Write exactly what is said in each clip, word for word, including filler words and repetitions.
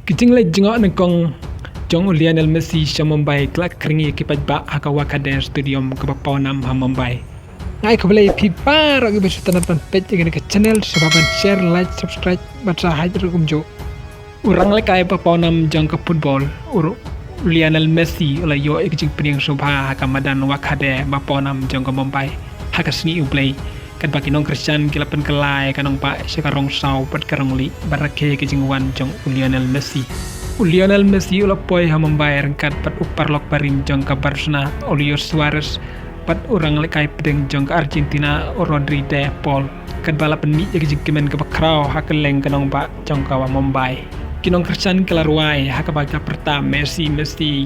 Ki jingleit jngoh nyngkong jong u Lionel Messi sha Mumbai ki la khring ïa ki paidbah ha ka Wankhede Stadium kaba pawnam ha Mumbai. Nga ai khublei ïa phi baroh kiba shu sngewtynnat ban peit ïa kane ka channel, sngewbha ban share, like, subscribe bad subscribe ruh kumjuh. U ranglehkai ba pawnam jong ka football, u Lionel Messi u la ïoh ïa ka jingpdiang sngewbha ha ka madan Wankhede ba pawnam jong ka Mumbai ha ka sngi U Blei. Katba ki nongkyrshan ki la pynkylla ïa ka nongbah sha ka rong saw bad ka rong lieh ban rakhe ïa ka jingwan jong u Lionel Messi. U Lionel Messi u la poi ha Mumbai ryngkat bad u paralok barim jong ka Barcelona, u Luis Suarez, bad u ranglehkai pdeng jong ka Argentina, u Rodri de Paul, katba la pynmih ïa ka jingkmen kaba khraw ha kylleng ka nongbah jong ka Mumbai. Ki nongkyrshan ki la rwai ha kaba ki la pyrta Messi, Messi,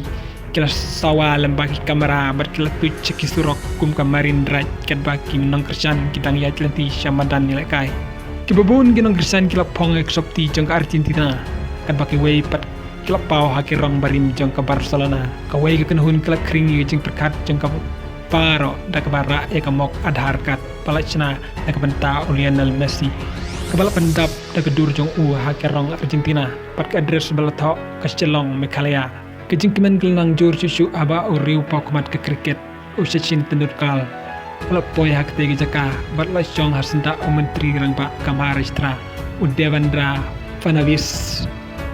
ki la sawa lem bad ki kamera bad ki la tuid sha ki surok kum ka Marine Drive katba ki nongkyrshan ki dang ïaid lynti sha madan ïalehkai. Kiba bun ki nongkyrshan ki la phong ïa ka sopti jong ka Argentina katba kiwei pat ki la paw ha ki rong barim jong ka Barcelona. Kawei ka kynhun ka la khring ïa ka jingpyrkhat jong ka baroh da kaba rah ïa ka mok Aadhaar card ba la shna na ka bynta u Lionel Messi, kaba la pyndap da ka dur jong u ha ka rong Argentina bad ka address ba la thoh ka Shillong, Meghalaya. Ka jingkmen ka la nang jur shuh shuh haba u riew pawkhmat ka cricket u Sachin Tendulkar u la poi ha katei ka jaka bad la shong ha syndah u Myntri Rangbah ka Maharashtra, u Devendra Fadnavis.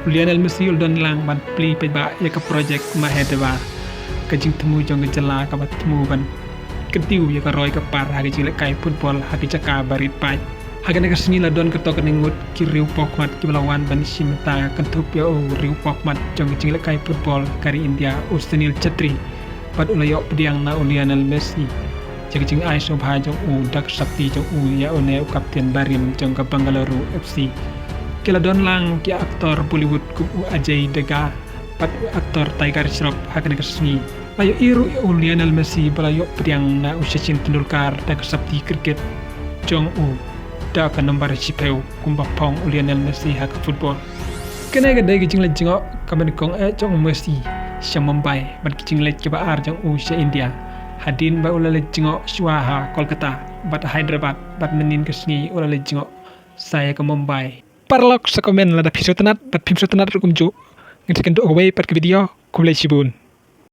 U Lionel Messi u la don lang ban plie paidbah ïa ka project Mahadeva, ka jingthmu jong ka jylla kaba thmu ban kyntiew ïa ka roi ka par ha ka jinglehkai football ha ka jaka ba rit paid. Ha kane ka sngi la don katto katne ngut ki riew pawkhmat kiba la wan ban shim bynta kynthup ïa u riew pawkhmat jong ka jinglehkai football ka ri India, u Sunil Chhetri, bad u la ïoh pdiang na u Lionel Messi ïa ka jingai sngewbha jong u da ka sopti jong u ïa une u kapten barim jong ka Bengaluru F C. Ki la don lang ki aktor Bollywood kum u Ajay Devgn bad u aktor Tiger Shroff ha kane ka sngi. La ïohi ruh ïa u Lionel Messi ba la ïoh pdiang na u Sachin Tendulkar da ka sopti cricket jong u da ka nombar shiphew kumba phong u Lionel Messi ha ka football. Kane ka dei ka jingleit jngoh kaba nyngkong eh jong u Messi sha Mumbai bad ki jingleit kiba ar jong u sha India, hadien ba u la leit jngoh shuwa ha Kolkata bad Hyderabad bad mynnin ka sngi u la leit jngoh sa ïa ka Mumbai. Paralok, sa comment lada phi sngewtynnat bad phim sngewtynnat ruh kumjuh. Ngin sa ïakynduh ha kawei pat ka video. Khublei shibun.